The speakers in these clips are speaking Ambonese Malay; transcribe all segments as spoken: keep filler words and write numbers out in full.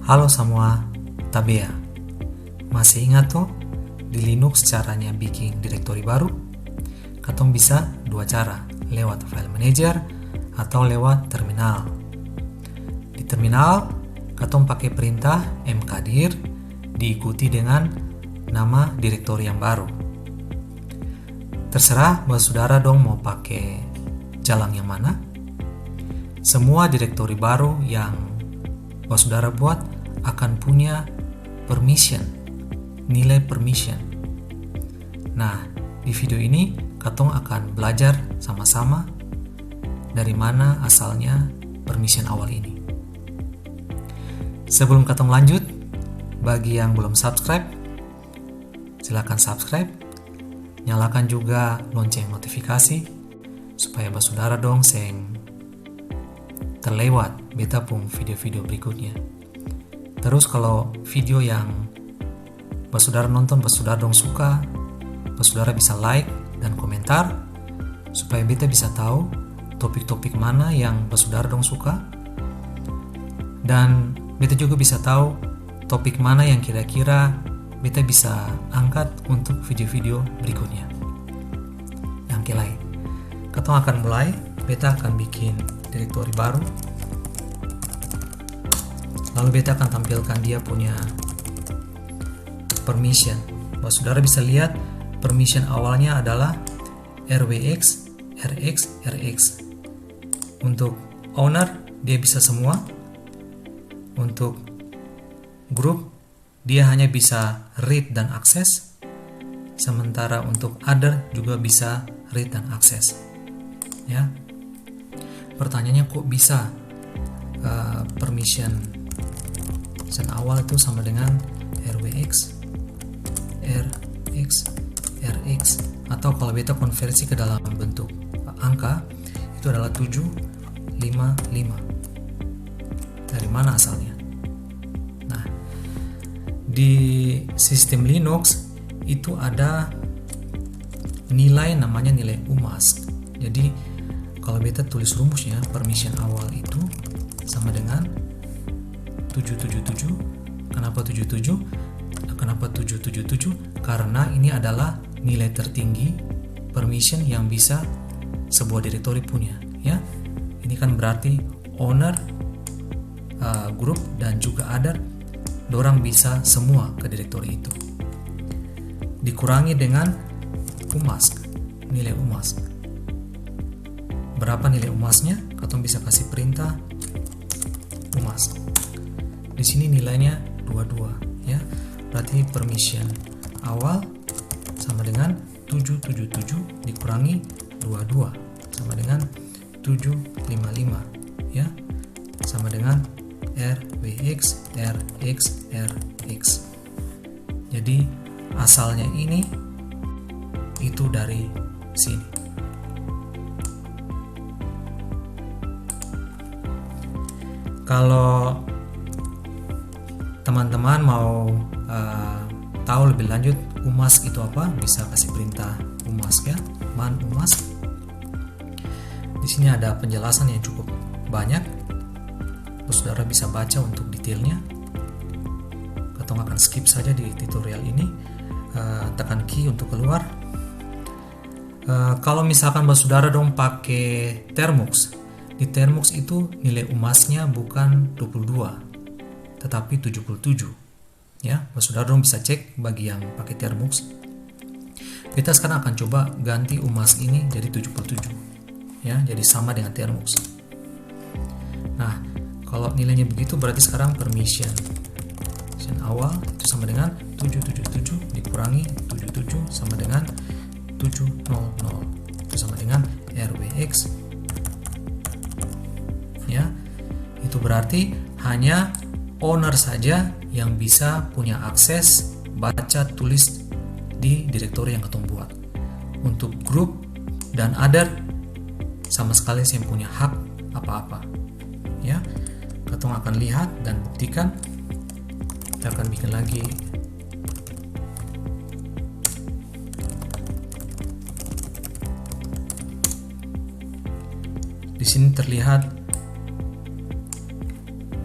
Halo samua, tabea. Masih ingat to, di Linux caranya biking direktori baru? Katong bisa dua cara, lewat file manager atau lewat terminal. Di terminal, katong pake perintah mkdir diikuti dengan nama direktori yang baru. Terserah basudara dong mo pake jalang yang mana. Semua direktori baru yang basudara buat akan punya permission, nilai permission. Nah, di video ini katong akan belajar sama-sama dari mana asalnya permission awal ini. Sebelum katong lanjut, bagi yang belum subscribe, silakan subscribe, nyalakan juga lonceng notifikasi supaya basudara dong seng terlewat beta pung video-video berikutnya. Terus kalau video yang basudara nonton, basudara dong suka, basudara bisa like dan komentar supaya beta bisa tahu topik-topik mana yang basudara dong suka, dan beta juga bisa tahu topik mana yang kira-kira beta bisa angkat untuk video-video berikutnya. Oke lai, katong akan mulai. Beta akan bikin direktori baru, lalu beta akan tampilkan dia punya permission. Basudara bisa lihat, permission awalnya adalah R W X, R X, R X. Untuk owner, dia bisa semua. Untuk group, dia hanya bisa read dan akses. Sementara untuk other juga bisa read dan akses. Ya. Pertanyaannya, kok bisa, eh, permission awal itu sama dengan R W X, R X, R X, atau kalau beta konversi ke dalam bentuk angka, itu adalah tujuh lima lima. Dari mana asalnya? Nah, di sistem Linux itu ada nilai namanya nilai umask. Jadi, kalau beta tulis rumusnya, permission awal itu sama dengan tujuh tujuh tujuh. Kenapa tujuh tujuh? Kenapa tujuh tujuh tujuh? Karena ini adalah nilai tertinggi permission yang bisa sebuah direktori punya, ya. Ini kan berarti owner, uh, group, dan juga other, dorang bisa semua ke direktori itu. Dikurangi dengan umask, nilai umask. Berapa nilai umasknya? Katong bisa kasih perintah umask. Di sini nilainya dua dua, ya. Berarti permission awal sama dengan tujuh tujuh tujuh dikurangi dua dua sama dengan tujuh lima lima, ya, sama dengan R W X, R X, R X. Jadi, asalnya ini itu dari sini. Kalau teman-teman mau, eh, tahu lebih lanjut umask itu apa, bisa kasih perintah umask, ya, man umask. Di sini ada penjelasan yang cukup banyak. Saudara bisa baca untuk detailnya. Katong akan skip saja di tutorial ini. Eh, tekan Q untuk keluar. Eh, kalau misalkan basudara dong pake Termux, di Termux itu nilai umasknya bukan dua puluh dua, tetapi tujuh puluh tujuh. Ya, basudara dong bisa cek bagi yang pake Termux. Beta sekarang akan coba ganti umask ini jadi tujuh puluh tujuh. Ya, jadi sama dengan Termux. Nah, kalau nilainya begitu, berarti sekarang permission, permission awal itu sama dengan tujuh tujuh tujuh dikurangi tujuh tujuh sama dengan tujuh nol nol. Itu sama dengan R W X. Ya, itu berarti hanya owner saja yang bisa punya akses baca tulis di direktori yang katong buat. Untuk group dan other sama sekali seng punya hak apa-apa. Ya, katong akan lihat dan buktikan. Kita akan bikin lagi. Di sini terlihat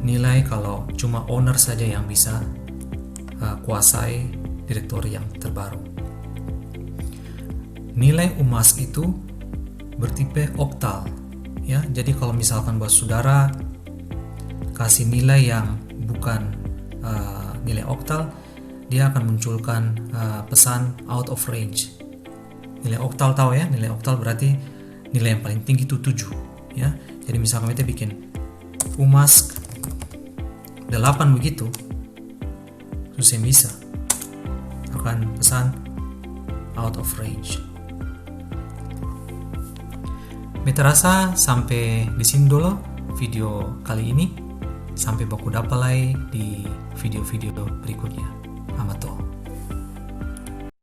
nilai kalau cuma owner saja yang bisa, uh, kuasai direktori yang terbaru. Nilai UMASK itu bertipe oktal, ya. Jadi kalau misalkan buat saudara kasih nilai yang bukan, uh, nilai oktal, dia akan munculkan, uh, pesan out of range. Nilai oktal tahu ya, nilai oktal berarti nilai yang paling tinggi itu tujuh, ya. Jadi misalkan kita bikin UMASK delapan begitu, su seng bisa, akan pesan out of range. Beta rasa sampe di sini dolo video kali ini. Sampe baku dapa lai di video-video berikutnya. Amato.